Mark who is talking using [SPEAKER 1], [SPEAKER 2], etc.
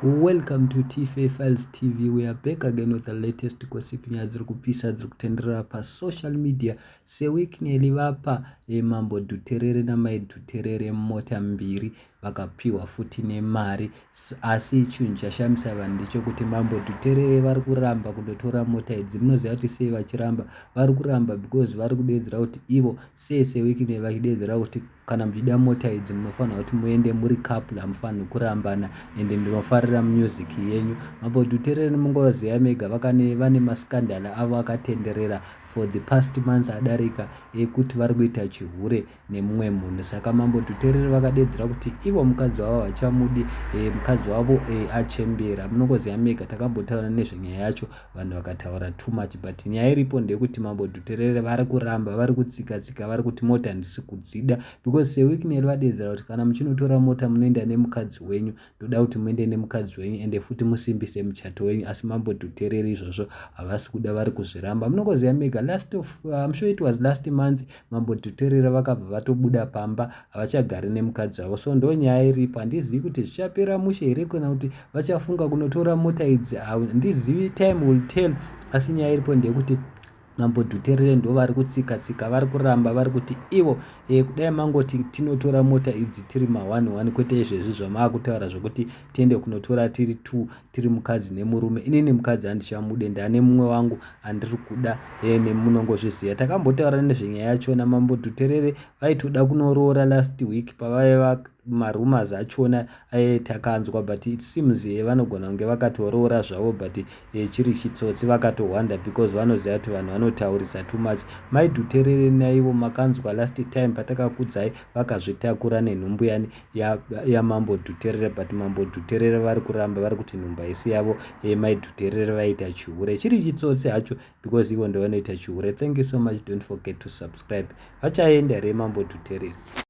[SPEAKER 1] Welcome to TFA Files TV. We are back again with the latest gossip. Nyaya dziri kupisa dziri kutenderera pasocial media. SeWicknell vapa Mambo Dhuterere naMai Dhuterere mota mbiri, vakapiwa futi nemari. Asi chinhu chashamisa vanhu ndechekuti Mambo Dhuterere vari kuramba kundotora mota idzi. Munoziva kuti sei vachiramba? Vari kuramba because vari kudedzera kuti ivo sei SeWicknell vachidedzera kuti kana muchida mota idzi munofanira kuti muende muri couple, hamufaniri kurambana, ende ndinofarira music yenyu. Mambo Dhuterere, mungoziva mega, vane mascandal avo akatenderera for the past months adarika ekuti vari kuita chihure nemumwe munhu. Saka Mambo Dhuterere vakadedzera kuti ivo mukadzi wavo havachamudi, mukadzi wavo achembera. Munongoziva mega, takambotaura nezvenyaya yacho, vanhu vakataura too much, but nyaya iripo ndeyekuti Mambo Dhuterere vari kuramba, vari kutsika tsika, vari kuti mota handisi kudzida because SeWicknell vadedzera kuti kana muchinotora mota munoenda nemukadzi wenyu, ndoda kuti muende nemukadzi wenyu, ende futi musimbise muchato wenyu. Asi Mambo Dhuterere izvozvo havasi kuda, vari kuzviramba. Munongoziva mega, last of I'm sure it was last month, Mambo Dhuterere vakabva vatobuda pamba, havachagari nemukadzi wavo. So ndo nyaya iripo. Handizivi kuti zvichapera mushe here kana kuti vachafunga kunotora mota idzi, handizivi, time will tell. Asi nyaya iripo ndeyekuti Mambo Dhuterere ndo vari kutsika tsika, vari kuramba, vari kuti ivo kudai mangoti tinotora mota idzi tiri ma11, kwete izvezvi zvamaakutaura zvokuti tiende kunotora tiri 2, tiri mukadzi nemurume. Inini mukadzi handichamude, ndane mumwe wangu andiri kuda. Nemunongozviziva, takambotaura nezvenyaya yachona. Mambo Dhuterere vaitoda kunoroora last week pavaiva marumours achona takanzwa, but it seems vanogona kunge vakatoroora zvavo, but chiri chitsotsi, vakatohwanda because vanoziva kuti vanhu vanotaurisa too much. Mai Dhuterere naivo makanzwa last time patakakudzai vakazvitakura nenhumbu yani yaMambo Dhuterere, but Mambo Dhuterere vari kuramba, vari kuti nhumbu haisi yavo. Mai Dhuterere vaita chihure, chiri chitsotsi hacho because ivo ndovanoita chihure. Thank you so much. Don't forget to subscribe. Vachaenda here Mambo Dhuterere?